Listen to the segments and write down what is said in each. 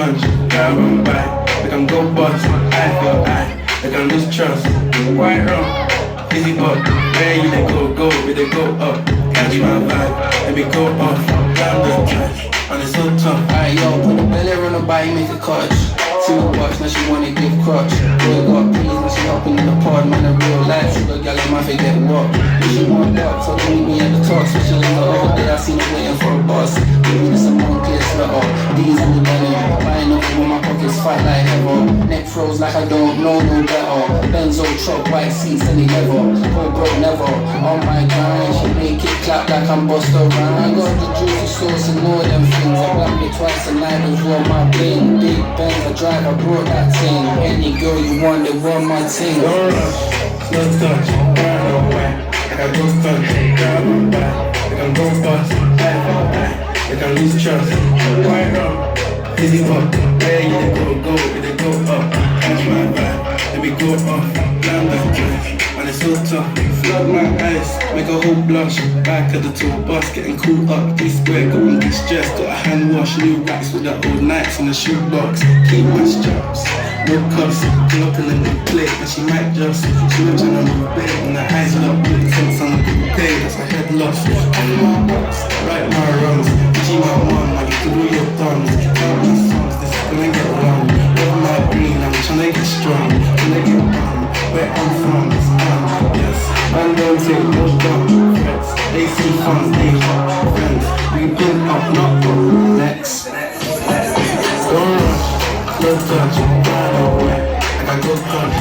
punch, grab and buy. We can go bust, eye for eye. We can lose trust. White rum, fizzy pop. Where you they go, go, we they go up. Catch my vibe, let me go off. Down the trash, and it's so tough. Alright, yo, put the belly on the body, make a clutch. Two bucks, now she wanna give crutch. Boy got peas, now she hopping in the pod, man, a real life. Sugar gal, I might forget what. If she want duck, so meet me at the top. Switching lanes the other day, I seen her waiting for a bus. Baby, this a Moncler sweater. D's in the denim. Buying up with my pockets fight like ever. Neck froze like I don't know no better. Benzo truck, white seats and the leather. Go broke never. On my grind, she make it clap like I'm Busta Rhymes. I got the juicy sauce and all them things. I blacked it twice a night was all my bling. Big Benz, I drive, I brought that thing. Any girl you want, they want my ting. Don't rush, slow touch, brown or white. Like I go punch, grab and buy. We can go bust, eye for eye. We can lose trust. White rum, fizzy pop. Where you they go, go, we they go up. Catch my vibe, let me go off. Blam the trash, man, it's so tough. Flood my eyes, make a whole blush. Back at the tour bus, getting cool up. D square, got me distressed. Got a hand wash, new racks with the old nights in the shoebox. Keep my straps. No cuffs, pull up in the new plate, and she might just. She went tryna move bed, and her eyes locked, put tints on the coupe, that's a head loss. On my ups, right my wrongs, G my one, I get through your thumbs. Count my songs, this is gonna get long. Love my green, I'm tryna get strong, tryna get on. Where I'm from, it's on, yes. Man don't take no dumb threats. They see funds, they hot friends. We been up, not up. Next. Don't rush, slow touch, brown or white. Like I go punch,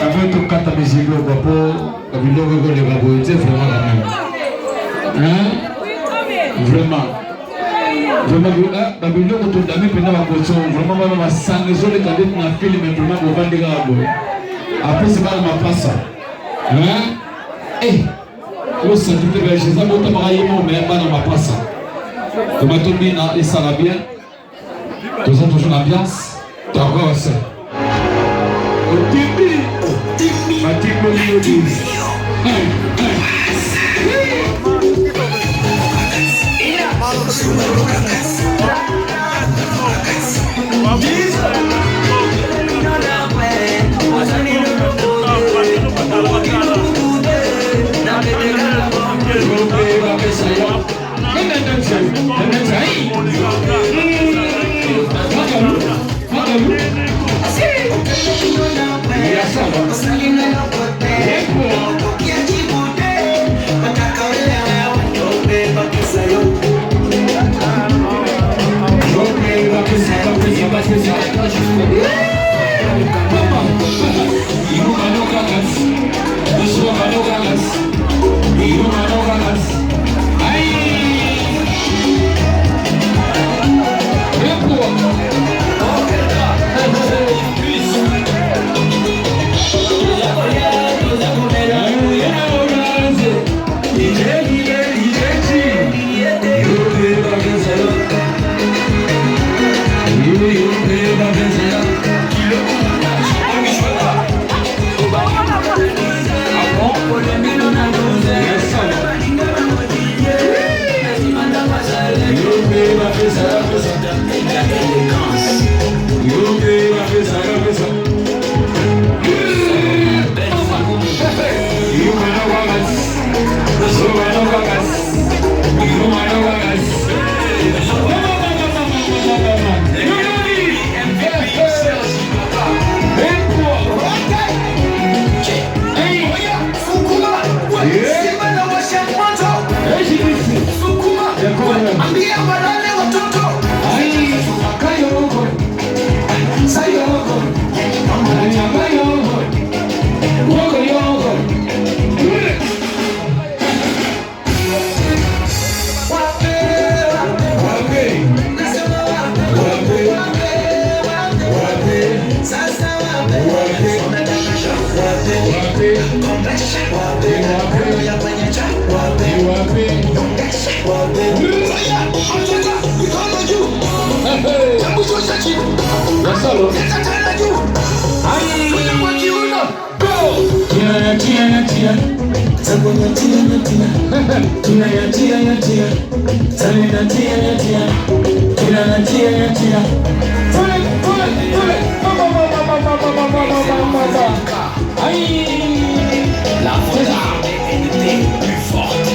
Avant tokata musique oyo po babiloko ekoleka boye te vraiment quand même. Hein? Vraiment. Vraiment babiloko tondami mpenza bakoso vraiment bana masanga ezoleka ndeti na filme vraiment bovandi kaka boye apesi bana mapasa. Hein? Eh! Osanti te ba Jésus abotamaka ye moko me bana mapasa. Tomato bina esala bien. Toza toujours na ambiance. Tokos. Otimbi. Batimboli yo 12. La était plus forte.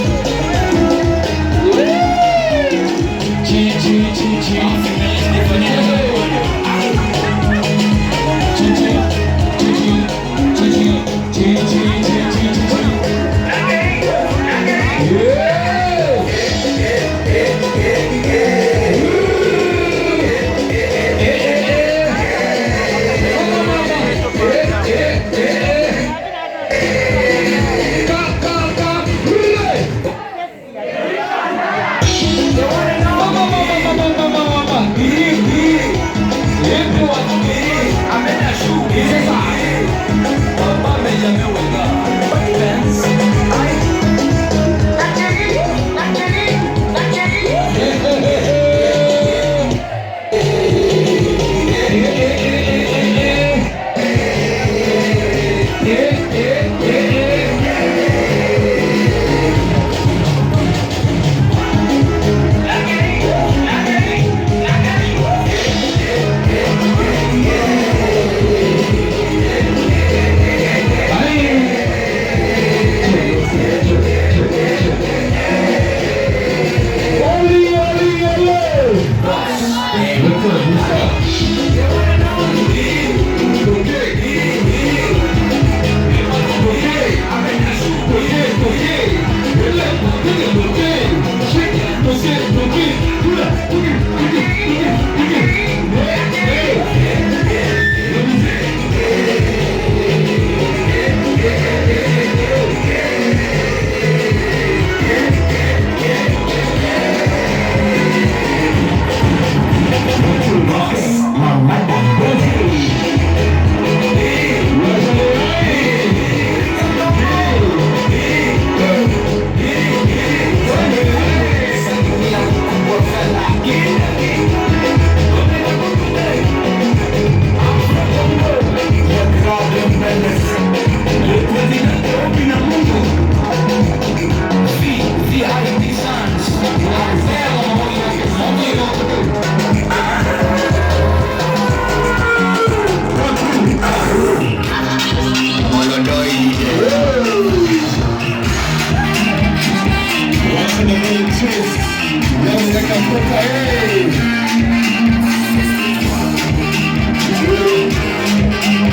C'est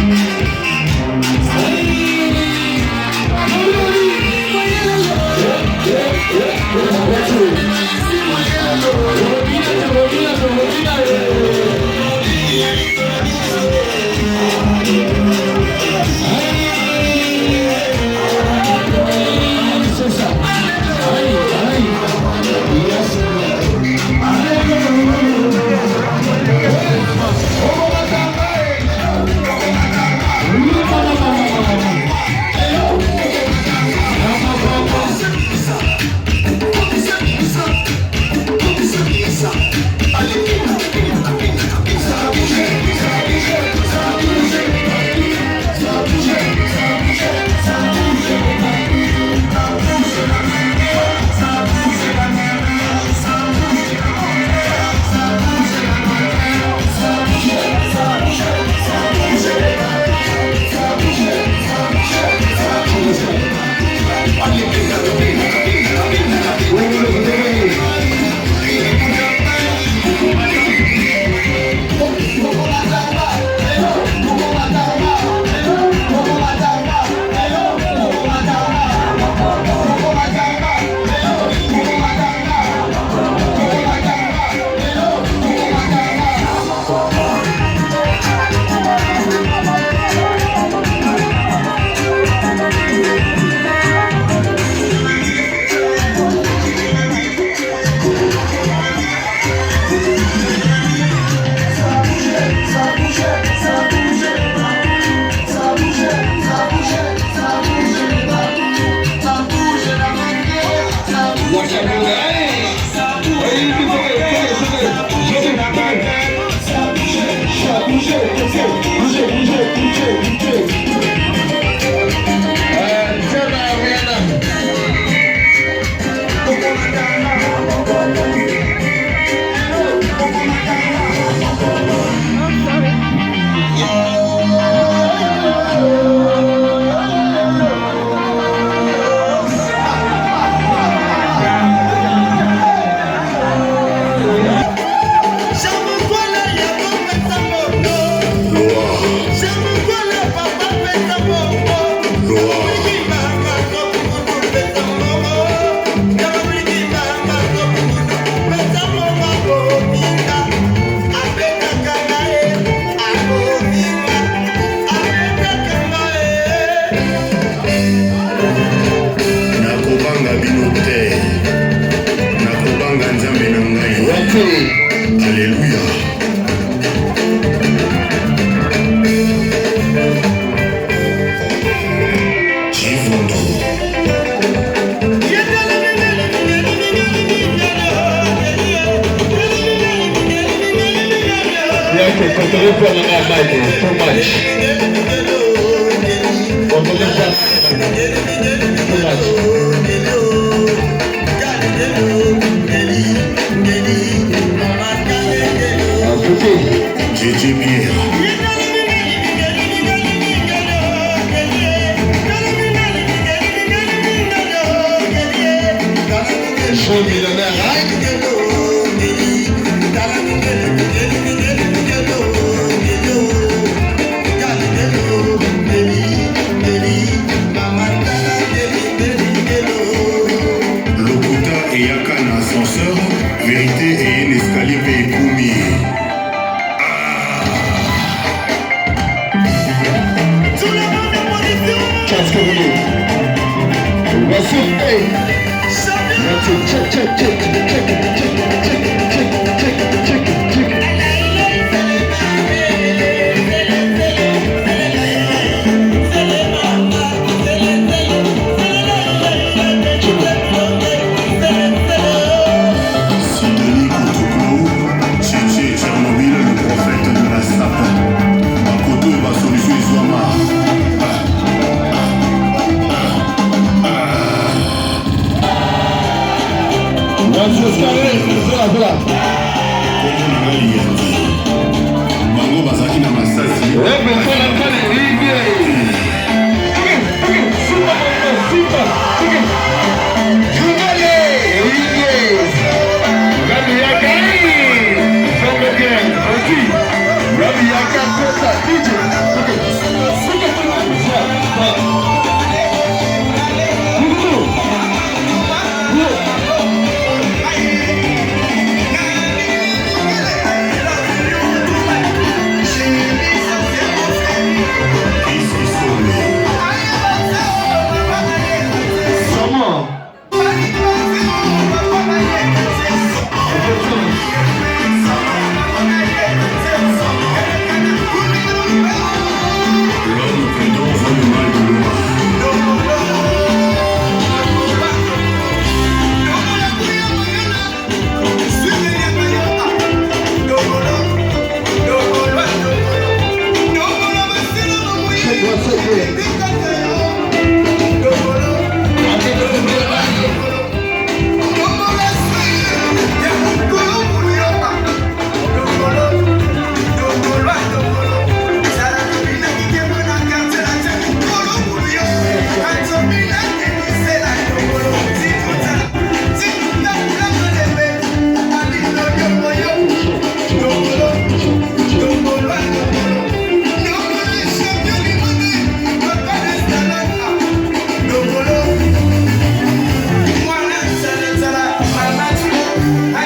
ça. voix na nga mike too much. Contrôlez voix too much. Ah, JJ Pierre. Jean millionnaire, hein? Lokuta eyaka na ascenseur, vérité eye na escalier mpe ekomi. Qu'est-ce que vous voulez? Voici, hey! Merci. Check, check, check, check, check, check, check, check, check, check. Sidoni Kotoko, Tchétché Tchernobyl, le prophète de la sape. Bakoto ba solution ezwama. Voici, voilà, voilà. Kombo na ngai Liyanzi. Bango bazalaki na masasi. Ouais, mais voilà, voilà, oui, oui. Simba, Simba, ok. Jungale, oui. Rabi Yaka, Jean aussi. Rabi Yaka, Kota, DJ. Ok. Ok, ok, Coucou. Chris Isole. Comment? L'homme prudent voit le mal de loin. Check one second.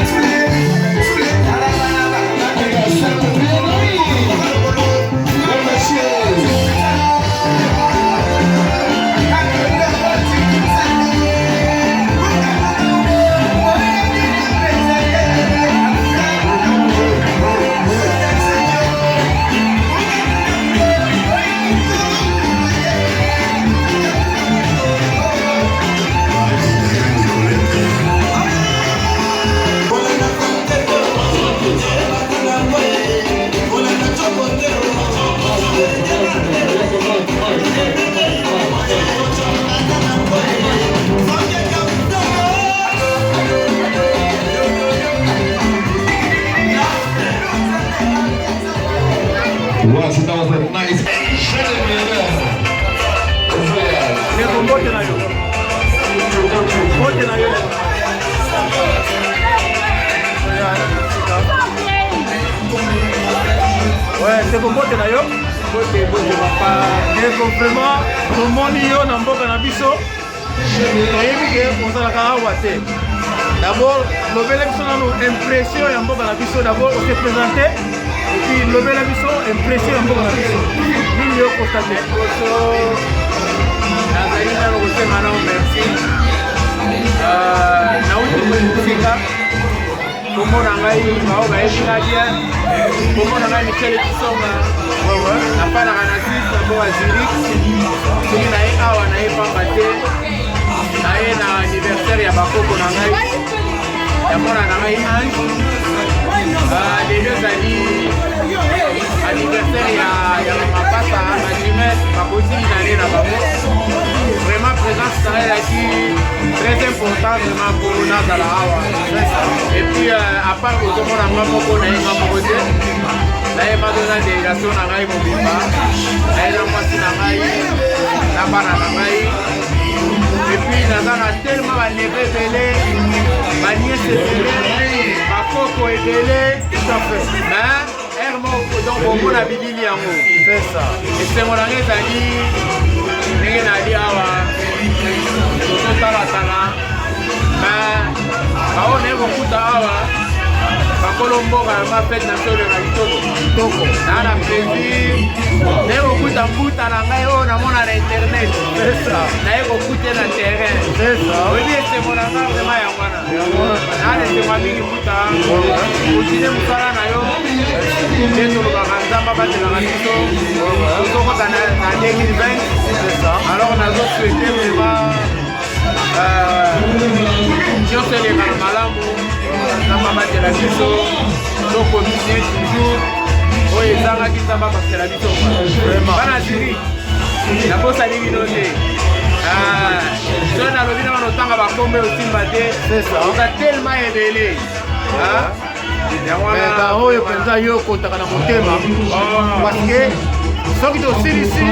Nicolette. Wow, so that was a nice. Ndeko, mbote na yo, mbote na yo. Ouais, ndeko, mbote na yo. Mbote, mbote, papa. Ndeko, vraiment tomoni yo na mboka na biso, toyebi ke ozalaka awa te. D'abord lobela biso nano impression ya mboka na biso. D'abord ose présente et puis lobela biso impression ya mboka na biso, nini yo constate? Liboso nazali nano kosenga nano merci. Nauti mosika. Kombo na ngai, bao bayebi nga bien, kombo na ngai Michel Kisonga, nafandaka na Suisse, na mboka Zurich. Soki naye awa, naye pamba te, naye na anniversaire ya bakoko na ngai, ya mwana na ngai Ange. Lelo ezali Anniversaire ya ya mapasa ba jumelles bakotiki na ne na bango. Vraiment présence na ngai ezalaki très important vraiment mpo nazala awa. Et puis à part ozomona nga moko na ye nga moko te, nayeba toza délégation na ngai mobimba, naye na mwasi na ngai na bana na ngai. Et puis naza na tellement baneveux ebele, banièces ebele, bakoko ebele. Tout à fait. Mais heure moko donc omona bilili yango. C'est ça. Esengo na ngai ezali ndenge nali awa tozotalatala, mais baoyo naye kokuta awa bakolo mboka ya mafete na biso oleka kitoko. Kitoko. Naa na plaisir naye kokuta mbuta na ngai oyo namona na internet. C'est ça. Naye kokute na terrain. C'est ça. Oyebi esengo na ngai vraiment yango wana. Naa na esengo ya mingi mbuta, continue mosala na yo nde tolobaka, Nzambe abatelaka biso, tozokota na 2020. C'est ça. Alors nazosouhaite vraiment nyonso eleka na malamu, Nzambe abatela biso, tocontinue toujours oyo ezangaki, Nzambe abakisela biso. Bana Zurich, nabosani bino te. Soki nalobi na bana otanga bakombe osimba te. C'est ça. Oza tellement ebele. Yango Mais wana baoyo mpenza yo okotaka na motema, parce que soki tosilisi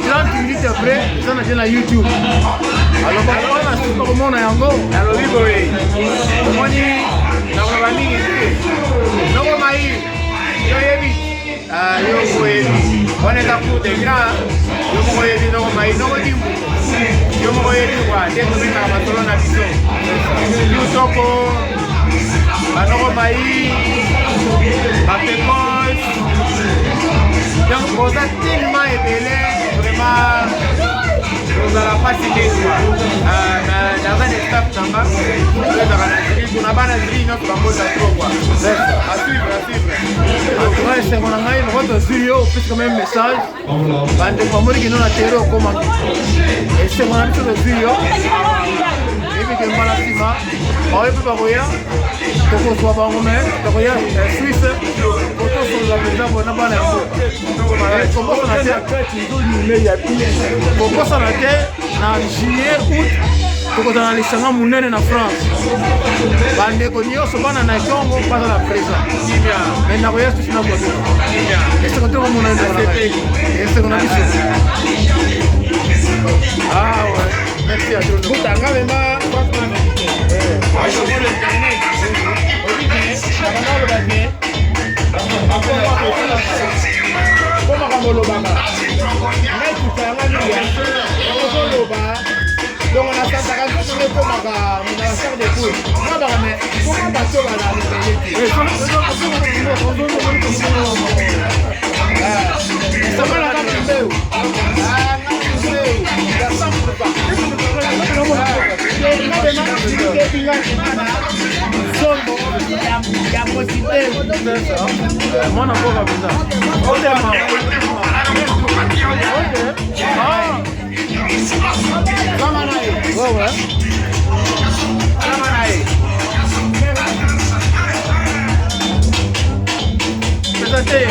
30 minutes après, eza na te na YouTube. Alors bango wana suki bakomona yango. Nalobi boye, omoni, nakoloba mingi te. Nokoma yi yo yebi, yo moko oyebi wana eza cour de grand, yo moko oyebi nokoma yi noko dimbu, yo moko oyebi kua nde tobetaka masolo na biso yutoko banoko mai bapekos. Donc boza tellement ebele, vraiment ozala mpasi te kua. Naza na staff nanga oyo ezalaka na Zurich, kuna bana Zurich nyonso bambota trop quoi. À suivre, à suivre. En tout cas, esengo na ngai loko tozwi yo, opesi quand même message, bandeko bamoni kino na tere okomaki. Esengo na biso tozwi yo, yebi ke mbala nsima baoyo mpe bakoya, tokozwa bango, me tokoya Suisse kotosolola mpenza boye na bana yango. Kobosana te, kobosana te, na juillet, août tokozala na lisanga monene na France. Bandeko nyonso bana na Congo bazala présent, mais nakoya susu nazwa bino. Esengo te komona esengo na biso. Ah ouais, merci à tout. Butanga vraiment, franchement, internet obike oloba te po makambo olobaka ngai tuta yanga mingi ozoloba. Donc nasantaka nzoto nde ekomaka na chair de poule nabaka, mais koma bato balabeye te. Esamalaka mbeu ya 100. Sombo ya mosibeu. Mwana mboka mpenza otema. Ah. Kama na ye. Ouais. Kama na ye. Présentez.